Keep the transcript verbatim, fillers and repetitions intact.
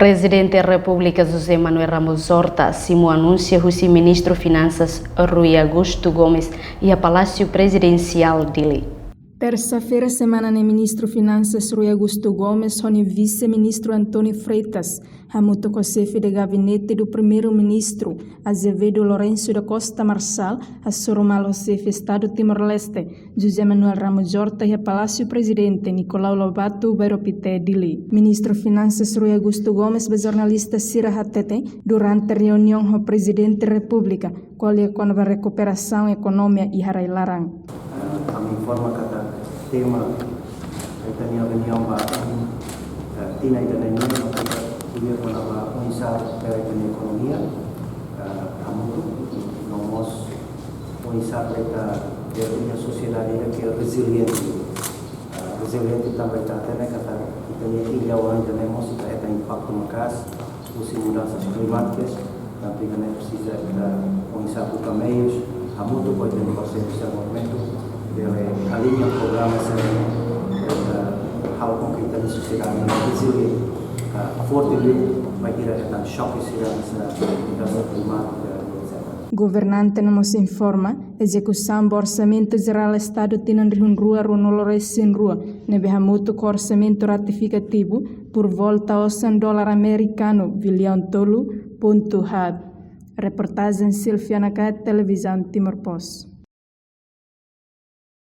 Prezidente Repúblika José Manuel Ramos Horta simu anúnsiu husi Ministru Finansas Rui Augusto Gomes iha Palásiu Prezidensiál Dili. Tersa-feira semana ne'e, Ministru Finansas Rui Augusto Gomes ho nia Vise-Ministru António Freitas hamutuk ho Xefe de Gabinete do Primeiru-Ministru Azevedo Lourenço da Costa Marçal hasoru malu ho Xefe Estadu Timor-Leste José Manuel Ramos Horta iha Palásiu Prezidente Nicolau Lobato, Bairro Pité, Dili. Ministru Finansas Rui Augusto Gomes ba jornalista sira hateten, durante reuniaun ho Prezidente Repúblika, ko'alia kona-ba rekuperasaun ekonomia iha rai-laran. Ah, ami informa katak tema ita-nia reuniaun ba, eh, tinan ida-ne'e nian, ita ko'alia kona-ba oinsá opera ita-nia ekonomia, eh, hamutuk, no mós oinsá ita, ita-nia sosiedade ida ke reziliente. Eh, reziliente tanba ita hatene katak ita-nia illa oan ida-ne'e mós ita hetan impaktu maka'as husi mudansa klimátika, tanba ida-ne'e presiza ita oinsá buka meius, hamutuk ho ita-nia parseiru sira movimentu, bele aliña programa sira, eh, halo com que ita-nia sosiedade ida reziliente, eh, forte liu, bainhira hetan xoke sira, eh, mudansa klimátika, etcétera. Governante ne'e mós informa ezekusaun ba Orsamentu Jerál Estadu tinan rihun rua ruanulu resin rua, ne'ebé hamutuk ho orsamentu ratifikativu, por volta osan dolar amerikanu biliaun tolu pontu haat. Reportajen Silvia Nakayat, Televizaun Timor Post.